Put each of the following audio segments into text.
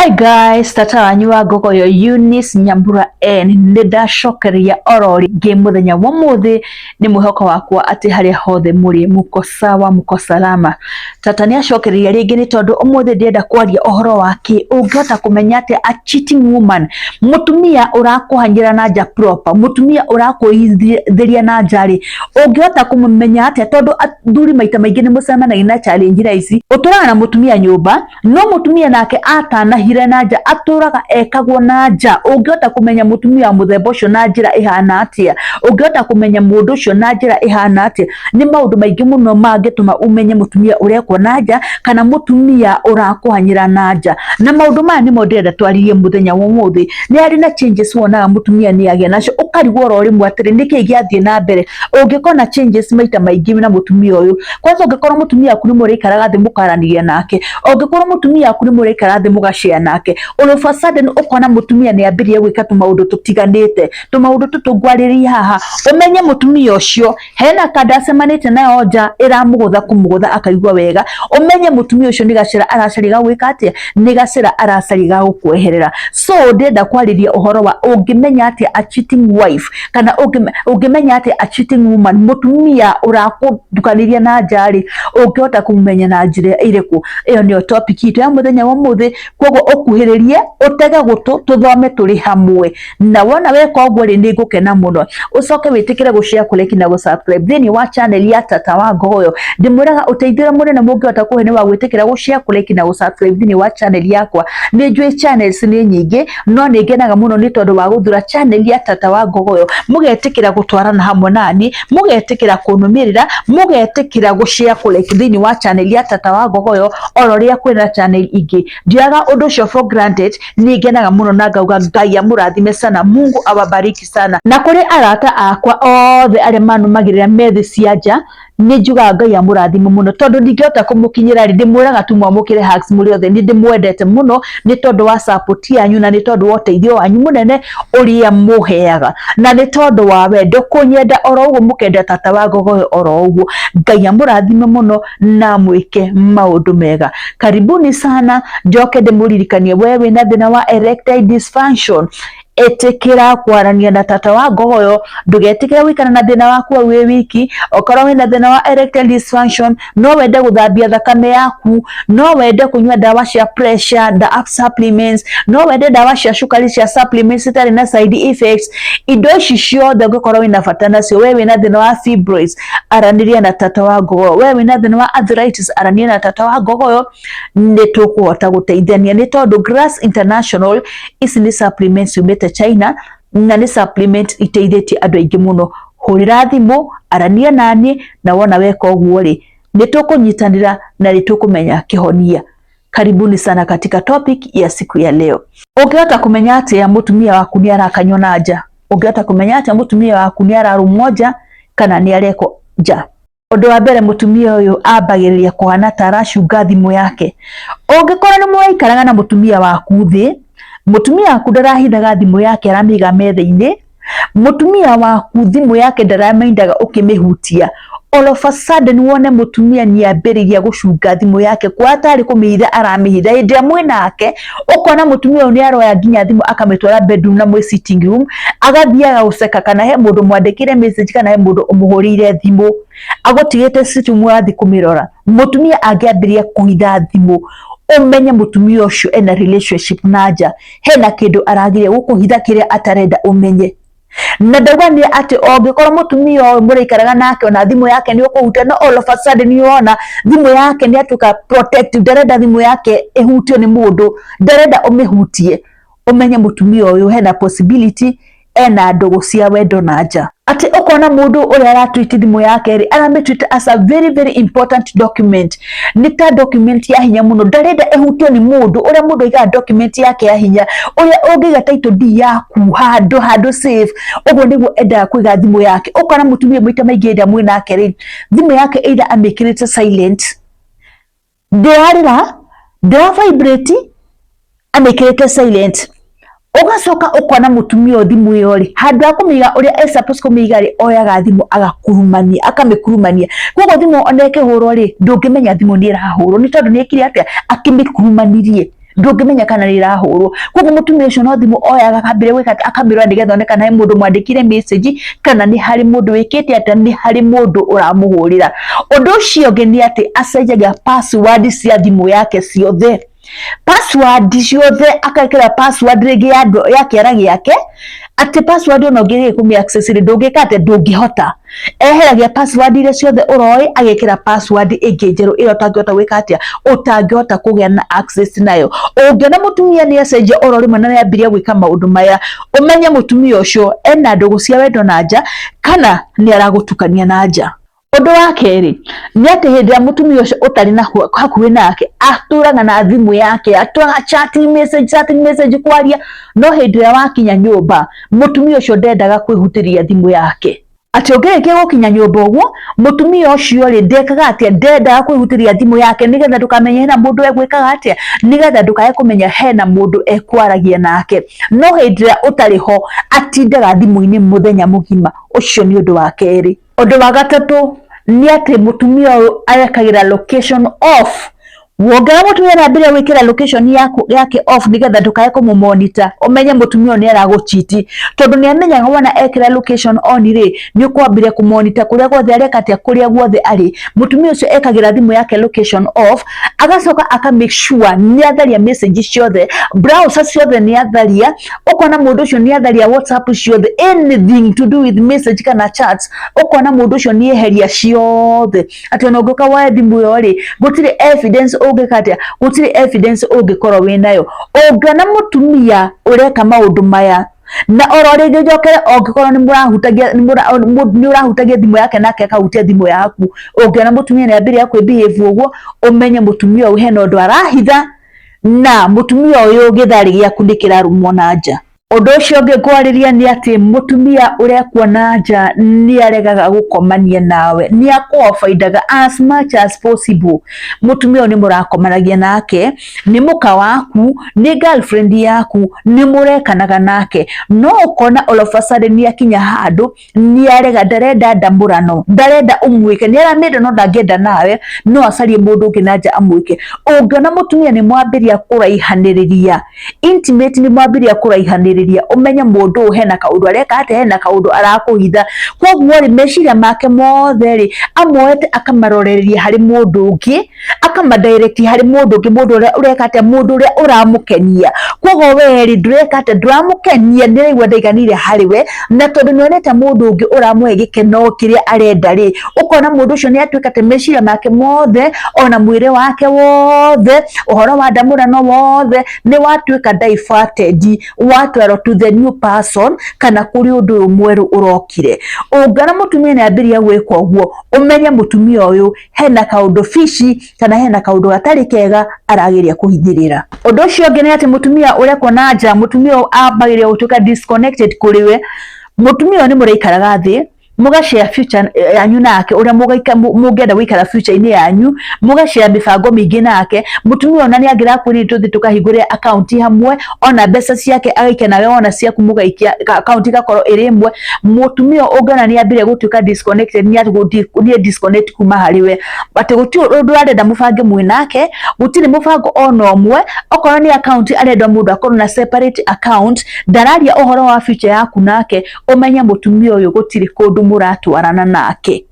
Hi guys, tata wanyu wa Ngogoyo Eunice Nyambura N nĩ ndacokeria oro rĩngĩ mũthenya wa ũmũthĩ. Nĩ mwĩhoko wakwa atĩ harĩa hothe mũrĩ muko sawa, muko salama. Tata nĩ acokereria rĩngĩ nĩ tondũ ũmũthĩ ndĩrenda kwaria ũhoro wa kĩ ũngĩhota kũmenya atĩa a cheating woman, mũtumia ũrakũhanyĩra na nja proper, mũtumia ũrakũithĩria na nja rĩ, ũngĩhota kũmũmenya atĩa? Tondũ athuri maita maingĩ nĩ mũcemanagia na challenge ici. Ũtũraga na mũtumia nyũmba, no mũtumia nake atanahire na nja atũraga ekagwo na nja. Ũngĩhota kũmenya mũtumia wa mũthemba ũcio na njĩra ĩhana atĩa? Ũngĩhota kũmenya mũndũ ũcio na njĩra ĩhana atĩa? Nĩ maũndũ maingĩ mũno mangĩtũma ũmenye mũtumia ũrekwo na nja kana mũtumia ũrakũhanyĩra na nja, na maũndũ maya nĩmo ndĩrenda twaririe mũthenya wa ũmũthĩ. Nĩ harĩ na changes wonaga mũtumia nĩ agĩa nacio, ũkarigwo oro rĩmwe atĩrĩ, nĩkĩĩ gĩathiĩ na mbere? Ũngĩkona changes maita maingĩ na mũtumia ũyũ, kwanza ũngĩkorwo mũtumia waku nĩ mũrĩikaraga thĩ mũkaranĩria nake, ũngĩkorwo mũtumia waku nĩ mũraikara thĩ mũgacea nake, all of a sudden ũkona mũtumia nĩ ambĩrĩria gwĩka tũmaũndũ tũtiganĩte, tũmaũndũ tũtũ ngwarĩrĩria haha, ũmenye mũtumia ũcio hena kanda acemanĩtie nayo nja ĩramũgũtha kũmũgũtha akaigua wega. Ũmenye mũtumia ũcio nĩ gacĩra aracaria ga gwĩka atĩa, nĩ gacĩra aracaria ga gũkweherera. So ndĩrenda kwarĩria ũhoro wa ũngĩmenya atĩa a cheating wife, kana ũngĩmenya atĩa a cheating woman, mũtumia ũrakũtukanĩria na nja rĩ, ũngĩhota kũmũmenya na njĩra ĩrĩkũ? Ĩyo nĩyo topic itũ ya mũthenya wa ũmũthĩ. Koguo ũkuhĩrĩrie, ũtege gũtũ, tũthome tũrĩ hamwe, na wona weka ũguo rĩ, nĩ ngũkena mũno. Ũcoke wĩtĩkĩre gũshare, kũlike na gũsubscribe thĩinĩ wa channel ya Tata wa Ngogoyo. Ndĩmwĩraga ũteithio ũrĩa mũnene mũngĩhota kũhe nĩ wa gwĩtĩkĩra gũshare, kũlike na gũsubscribe thĩinĩ wa channel yakwa. Nĩ njũĩ channels nĩ nyingĩ, no nĩ ngenaga mũno nĩ tondũ wa gũthura channel ya Tata wa Ngogoyo, mũgetĩkĩra gũtwarana hamwe nani, mũgetĩkĩra kũnũmĩrĩra, mũgetĩkĩra gũshare, kũlike thĩinĩ wa channel ya Tata wa Ngogoyo oro rĩrĩa kwĩna channel ingĩ. Ndioyaga ũndũ ũcio for granted. Nĩ ngenaga mũno na ngauga Ngai amũrathime sana, Mungu awabariki sana. Na kũrĩ arata akwa othe arĩa manũmagĩrĩra me thĩ cia nja, nĩ njugaga Ngai amũrathime mũno, tondũ ndingĩhota kũmũkinyĩra rĩ, ndĩmwĩraga tu mwamũkĩre hugs mũrĩ othe. Nĩ ndĩmwendete mũno nĩ tondũ wa support yanyu, na nĩ tondũ wa ũteithio wanyu mũnene ũrĩa mũheaga, na nĩ tondũ wa wendo kũnyenda oro ũguo mũkenda Tata wa Ngogoyo oro ũguo. Ngai amũrathime mũno na mwĩke maũndũ mega. Karibuni sana. Njoke ndĩmũririkanie, we wĩna thĩna wa erectile dysfunction, ĩtĩkĩra kwarania na Tata wa Ngogoyo. Ndũgetĩkĩre gũikara na thĩna waku wĩ wiki. Okorwo wĩna thĩna wa erectile dysfunction, no wende gũthambia thakame yaku, no wende kũnyua ndawa cia pressure, da supplements, no wende ndawa cia cukari cia supplements itarĩ na side effects, indo ici ciothe ũngĩkorwo wĩna bata nacio. We wĩna thĩna wa fibroids, aranĩria na Tata wa Ngogoyo. We wĩna thĩna wa arthritis, aranĩria na Tata wa Ngogoyo, nĩ tũkũhota gũteithania, nĩ tondũ Grass International ici nĩ supplements yumĩte China, na nĩ supplement iteithĩtie andũ aingĩ mũno. Hũrĩra thimũ, arania naniĩ, na wona weka ũguo rĩ, nĩ tũkũnyitanĩra na nĩ tũkũmenya kĩhonia. Karibuni sana katika topic ya siku ya leo. Ũngĩhota kũmenya atĩa mũtumia waku nĩ arakanywo na nja? Ũngĩhota kũmenya atĩa mũtumia waku nĩ ararũmwo nja kana nĩ arekwo nja? Ũndũ wa mbere, mũtumia ũyũ ambagĩrĩria kũhana ta aracunga thimũ yake. Ũngĩkorwo nĩ mũraikaraga na mũtumia waku thĩ, mũtumia waku ndarahithaga thimũ yake, aramĩiga metha-inĩ, mũtumia waku thimũ yake ndaramaindaga ũkĩmĩhutia, all of a sudden wone mũtumia nĩ ambĩrĩria gũcunga thimũ yake, kwa atarĩ kũmĩhitha aramĩhitha hĩndĩ ĩrĩa mwĩ nake, ũkona mũtumia ũyũ nĩ aroya nginya thimũ akamĩtwara bedroom na mwĩ sitting room, agathiaga gũceka kana he mũndũ mwandĩkĩre message kana he mũndũ ũmũhũrĩire thimũ, agũtigĩte sitting room wathiĩ kũmĩrora. Mũtumia angĩambĩrĩria kũhitha thimũ, ũmenye mũtumia ũcio ena relationship na nja, hena kĩndũ arageria gũkũhitha kĩrĩa atarenda ũmenye. Na ndauga nĩ atĩ ũngĩkorwo mũtumia ũyũ mũraikaraga nake ona thimũ yake nĩ ũkũhutia, no all of a sudden nĩ wona thimũ yake nĩ atuĩka protective, ndarenda thimũ yake ĩhutio nĩ mũndũ, ndarenda ũmĩhutie, ũmenye mũtumia ũyũ hena possibility ena ndũgũ cia wendo na nja. Atĩ ũkona mũndũ ũrĩa aratwĩti thimũ yake rĩ, aramĩtwĩte as a very very important document, nĩ ta document ya hinya mũno, ndarenda ĩhutio nĩ mũndũ. Ũrĩa mũndũ aigaga document yake ya hinya, ũrĩa ũngĩiga title deed yaku handũ safe, ũguo nĩguo endaga kũiga thimũ yake. Ũkona mũtumia maita maingĩ hĩndĩ ĩrĩa mwĩ nake rĩ, thimũ yake either amĩkĩrĩte silent, ndĩrarĩra, ndĩra vibrate, amĩkĩrĩte silent. Ũgacoka ũkona mũtumia ũyũ thimũ ĩyo rĩ, handũ ha kũmĩiga ũrĩa e suppose kũmĩiga rĩ, oyaga thimũ agakurumania, akamĩkurumania. Koguo thimũ ona ĩkĩhũrwo rĩ, ndũngĩmenya thimũ nĩ ĩrahũrwo, nĩ tondũ nĩ ekire atĩa? Akĩmĩkurumanirie. Ndũngĩmenya kana nĩ ĩrahũrwo. Koguo mũtumia ũcio no thimũ oyaga akambĩrĩria gwĩka atĩa? Akamĩrora nĩgetha one kana he mũndũ mwandĩkire message, kana nĩ harĩ mũndũ wĩkĩte atĩa, nĩ harĩ mũndũ ũramũhũrĩra. Ũndũ ũcio ũngĩ nĩ atĩ acenjagia password cia thimũ yake ciothe, password ciothe akekĩra password rĩngĩ ya kĩara gĩake, atĩ password ona ũngĩgeria kũmĩ access rĩ, ndũngĩka atĩa? Ndũngĩhota. Eheragia password iria ciothe ũroĩ, agekĩra password ĩngĩ njerũ ĩrĩa ũtangĩhota gwĩka atĩa? Ũtangĩhota kũgĩa na access nayo. Ũngĩona mũtumia nĩ acenjia oro rĩmwe na nĩ ambĩrĩria gwĩka maũndũ maya, ũmenye mũtumia ũcio ena ndũgũ cia wendo na nja, kana nĩ aragũtukania na nja. Ũndũ wa kerĩ nĩ atĩ hĩndĩ ĩrĩa mũtumia ũcio ũtarĩ na hakuhĩ nake, atũraga na thimũ yake, atũraga chatting message, chatting message, kwaria, no hĩndĩ ĩrĩa wakinya nyũmba, mũtumia ũcio ndendaga kwĩhutĩria thimũ yake. Atĩ ũngĩrĩkia gũkinya nyũmba ũguo, mũtumia ũcio rĩ, ndekaga atĩa? Ndendaga kwĩhutĩria thimũ yake, nĩgetha ndũkamenye hena mũndũ egwĩkaga atĩa, nĩgetha ndũkae kũmenya hena mũndũ ekwaragia nake. No hĩndĩ ĩrĩa ũtarĩ ho, atindaga thimũ-inĩ mũthenya mũgima. Ũcio nĩ ũndũ wa kerĩ. Ũndũ wa gatatũ nĩ atĩ mũtumia ũyũ arekagĩra location off. Wongera mũtumia nĩ ambĩrĩria gwĩkĩra location yaku yake off nĩgetha ndũkae kũmũmonitor, ũmenye mũtumia ũyũ nĩ aragũchiti, tondũ nĩ amenyaga wona ekĩra location on rĩ, nĩ ũkwambĩrĩria kũmonitor kũrĩa guothe areka atĩa, kũrĩa guothe arĩ. Mũtumia ũcio ekagĩra thimũ yake location off, agacoka aka make sure nĩ atharia message ciothe, browser ciothe nĩ atharia. Ũkona mũndũ ũcio nĩ atharia WhatsApp ciothe, anything to do with message kana chats, ũkona mũndũ ũcio nĩ eheria ciothe, atĩ ona ũngĩũka woe thimũ ĩyo rĩ, gũtirĩ evidence ũngĩka atĩa, gũtirĩ evidence ũngĩkorwo wĩnayo. Ũngĩona mũtumia ũreka maũndũ maya na oro rĩngĩ njokere, angĩkorwo nĩ ũrahutagia thimũ yake nake akahutia thimũ yaku, ũngĩona mũtumia nĩ ambĩrĩria kwĩ-behave ũguo, ũmenye mũtumia ũyũ hena ũndũ arahitha, na mũtumia ũyũ gĩtharĩ gĩaku nĩ kĩrarumwo na nja. Ũndũ ũcio ũngĩ ngwarĩria nĩ atĩ mũtumia ũrekwo na nja nĩ aregaga gũkomania nawe, nĩ akũ-avoidaga as much as possible. Mũtumia ũyũ nĩ mũrakomanagia nake, nĩ mũka waku, nĩ girlfriend yaku, nĩ mũrekanaga nake, no ũkona all of a sudden nĩ akinya handũ nĩ arega, ndarenda ndamũrano, ndarenda ũmwĩke, nĩ aramĩenda no ndangĩenda nawe, no acarie mũndũ ũngĩ na nja amwĩke. Ũngĩona mũtumia nĩ mwambĩrĩria kũraihanĩrĩria intimate, nĩ mwambĩrĩria kũraihanĩrĩria, ũmenye mũndũ ũyũ hena kaũndũ areka atĩa, hena kaũndũ arakũhitha. Koguo rĩ, meciria make mothe rĩ, amoete akamaroreria harĩ mũndũ ũngĩ, akamadirect harĩ mũndũ ũngĩ, mũndũ ũrĩa ũreka atĩa, mũndũ ũrĩa ũramũkenia. Koguo we rĩ, ndũreka atĩa, ndũramũkenia, nĩ ũraigua ndaiganĩire harĩ we, na tondũ nĩ onete mũndũ ũngĩ ũramũhe gĩkeno kĩrĩa arenda rĩ, ũkona mũndũ ũcio nĩ atuĩka atĩ meciria make mothe, ona mwĩrĩ wake wothe, ũhoro wa ndamũrano wothe nĩ watuĩka diverted, watwarwo to the new person, kana kũrĩ ũndũ ũyũ mwerũ ũrokire. Ũngĩona mũtumia nĩ ambĩrĩria gwĩka ũguo, ũmenye mũtumia ũyũ hena kaũndũ fishy, kana hena kaũndũ gatarĩ kega arageria kũhithĩrĩra. Ũndũ ũcio ũngĩ nĩ atĩ mũtumia ũrekwo na nja, mũtumia ũyũ ambagĩrĩria gũtuĩka disconnected kũrĩ we. Mũtumia ũyũ nĩ mũraikaraga thĩ, mũgashare future yanyu nake, ũrĩa mũngĩenda gũikara future-inĩ yanyu, mũgashare mĩbango mĩingĩ nake. Mũtumia ona nĩ angĩrakwĩrire tũthiĩ tũkahingũre account hamwe, ona mbeca ciake agaikia nawe wona ciaku mũgaikia, account ĩgakorwo ĩrĩ ĩmwe. Mũtumia ũngĩona nĩ ambĩrĩria gũtuĩka disconnected, nĩ disconnect kuma harĩ we, atĩ gũtirĩ ũndũ arenda mũbange mwĩ nake, gũtirĩ mũbango ona ũmwe. Okorwo nĩ account arenda mũndũ akorwo na separate account, ndararia ũhoro wa future yaku nake, ũmenye mũtumia ũyũ gũtirĩ kũndũ mũratwarana nake.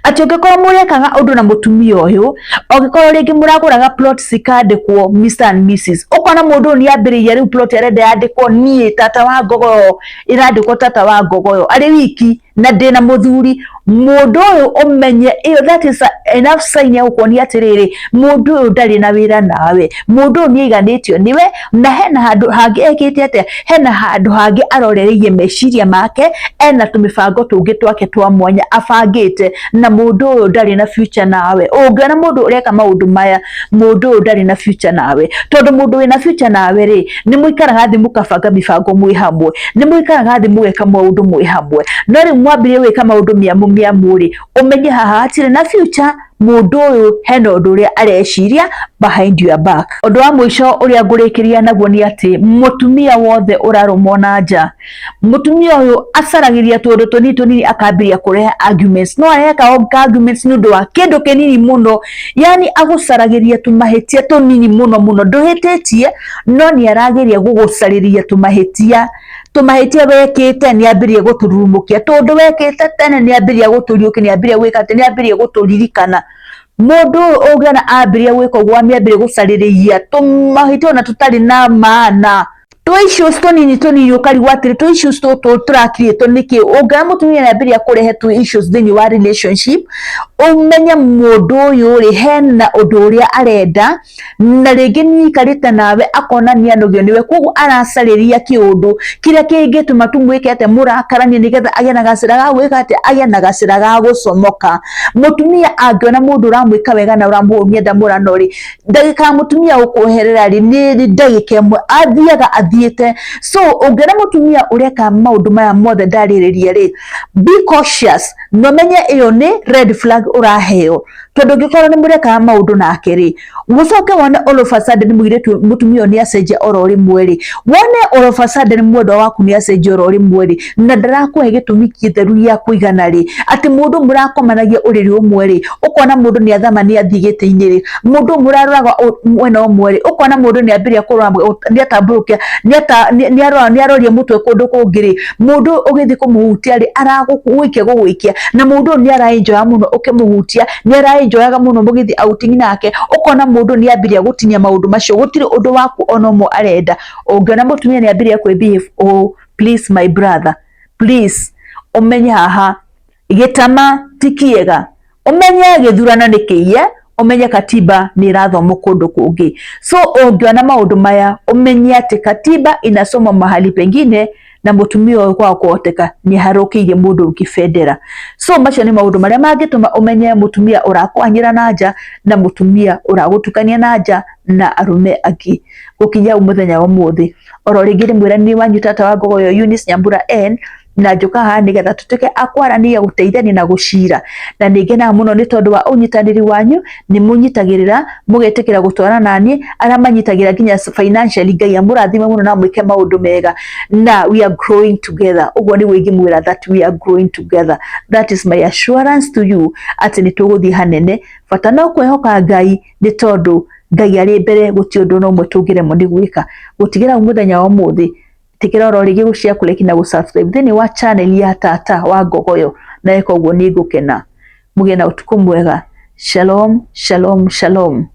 Atĩ ũngĩkorwo mũrekaga ũndũ na mũtumia ũyũ, ũngĩkorwo rĩngĩ mũragũraga plot cikandĩkwo Mr and Mrs, ũkona mũndũ ũyũ nĩ ambĩrĩirie rĩu plot arenda yandĩkwo niĩ tata wa ngogoyo, ĩrandĩkwo tata wa ngogoyo arĩ wiki na ndĩna mũthuri, mũndũ ũyũ ũmenye ĩyo that is enough sign ya gũkuonia atĩrĩrĩ, mũndũ ũyũ ndarĩ na wĩra nawe, mũndũ ũyũ nĩ aiganĩtio nĩwe, na hena handũ hangĩ ekĩte atĩa, hena handũ hangĩ arorereirie meciria make, ena tũmĩbango tũngĩ twake twa mwanya abangĩte, na mũndũ ũyũ ndarĩ na future nawe. Ũngĩona mũndũ ũreka maũndũ maya, mũndũ ũyũ ndarĩ na future nawe, tondũ mũndũ wĩna future nawe rĩ, nĩ mũikaraga thĩ mũkabanga mĩbango mwĩ hamwe, nĩ mũikaraga thĩ mũgeka maũndũ mwĩ hamwe. No rĩu mwambĩrĩrie gwĩka maũndũ mĩamũ mĩamũ rĩ, ũmenye haha hatirĩ na future. Mũndũ ũyũ hena ũndũ ũrĩa areciria behind your back. Ũndũ wa mũico ũrĩa ngũrĩkĩria naguo nĩ atĩ mũtumia wothe ũrarũmwo na nja, mũtumia ũyũ acaragĩria tũũndũ tũnini tũnini akambĩrĩria kũrehe arguments. No arehe ka arguments nĩ ũndũ wa kĩndũ kĩnini mũno, yani agũcaragĩria tũmahĩtia tũnini mũno mũno, ndũhĩtĩtie no nĩ arageria gũgũcarĩria tũmahĩtia, tũmahĩtia wekĩte nĩ ambĩrĩria gũtũrurumũkia, tũndũ wekĩte tene nĩ ambĩrĩria gũtũriũkia, nĩ ambĩrĩria gwĩka atĩ, nĩ ambĩrĩria gũtũririkana. Mũndũ ũyũ ũngĩona ambĩrĩria gwĩka ũguo, amĩambĩrĩria gũcarĩrĩria tũmahĩtia ona tũtarĩ na maana, tũ issues tũnini tũnini, ũkarigwo atĩrĩ, tũ issues tũtũ tũrakirĩtwo nĩkĩ? Ũngĩona mũtumia nĩ ambĩrĩria kũrehe tũ issues thĩinĩ wa relationship, ũmenye mũndũ ũyũ rĩ, hena ũndũ ũrĩa arenda, na rĩngĩ nĩ aikarĩte nawe akona nĩ anogio nĩwe, koguo aracarĩria kĩũndũ kĩrĩa kĩngĩtũma tumwĩke atĩa, mũrakaranie, nĩgetha agĩe na gacĩra ga gwĩka atĩa, agĩe na gacĩra ga gũcomoka. Mũtumia angĩona mũndũ ũramwĩka wega na ũramũhũnia ndamũrano rĩ, ndagĩka ya mũtumia gũkweherera rĩ, nĩ ndagĩka ĩmwe athiaga athiĩte. So ũngĩona mũtumia ũreka maũndũ maya mothe ndarĩrĩria rĩ, be cautious na ũmenye ĩyo nĩ red flag ũraheo, tondũ ũngĩkorwo nĩ mũrekaga maũndũ nake rĩ, gũcoke wone all of a sudden mũirĩtu, mũtumia ũyũ nĩ acenjia oro rĩmwe rĩ, wone all of a sudden mwendwa waku nĩ acenjia oro rĩmwe rĩ, na ndarakũhe gĩtũmi gĩtheru gĩa kũigana rĩ, atĩ mũndũ mũrakomanagia ũrĩrĩ ũmwe rĩ, ũkona mũndũ nĩ athama nĩ athiĩ gĩtĩ-inĩ rĩ, mũndũ mũraroraga mwena ũmwe rĩ, ũkona mũndũ nĩ ambĩrĩria kũrora, nĩ atambũrũkia, nĩ aroria mũtwe kũndũ kũngĩ rĩ, mũndũ ũgĩthiĩ kũmũhutia rĩ, aragũgũikia gũgũikia, na mũndũ ũyũ nĩ araenjoya mũno ũkĩmũhutia, nĩ araenjoyaga mũno mũgĩthiĩ outing nake, ũkona mũndũ nĩ ambĩrĩria gũtinia maũndũ macio, gũtirĩ ũndũ waku ona ũmwe arenda. Ũngĩona mũtumia nĩ ambĩrĩria kwĩ behave ũũ, please my brother, please ũmenye haha gĩtama ti kĩega, ũmenye gĩthurano nĩ kĩiye, ũmenye katiba nĩ ĩrathomwo kũndũ kũngĩ. So ũngĩona maũndũ maya, ũmenye atĩ katiba inasomwa mahali pengine, na mũtumia ũyũ kwaga kũhoteka nĩ aharũkĩirie mũndũ ũngĩ bendera. So macio nĩ maũndũ marĩa mangĩtũma ũmenye mũtumia ũrakũhanyĩra na nja na mũtumia ũragũtukania na nja na arũme angĩ. Gũkinya mũthenya wa ũmũthĩ, oro rĩngĩ nĩ mwĩranĩri wanyu tata wa Ngogoyo Eunice Nyambura N, na njoka haha nĩgetha tũtuĩke a kwaranĩria, gũteithania na gũcira, na nĩ ngenaga mũno nĩ tondũ wa ũnyitanĩri wanyu. Nĩ mũnyitagĩrĩra, mũgetĩkĩra gũtwarana naniĩ, arĩa manyitagĩra nginya financially, Ngai amũrathime mũno na mwĩke maũndũ mega, na we are growing together. Ũguo nĩguo ingĩmwĩra, that we are growing together. That is my assurance to you atĩ nĩ tũgũthiĩ hanene, bata no kwĩhoka Ngai, nĩ tondũ Ngai arĩ mbere gũtirĩ ũndũ na ũmwe tũngĩremwo nĩ gwĩka. Gũtigĩra mũthenya wa ũmũthĩ, ĩtĩkĩra oro rĩngĩ gũshare, kũlike na gũsubscribe thĩinĩ wa channel ya tata wa Ngogoyo, na eka ũguo nĩ ngũkena. Mũgĩe na ũtukũ mwega. Shalom, shalom, shalom.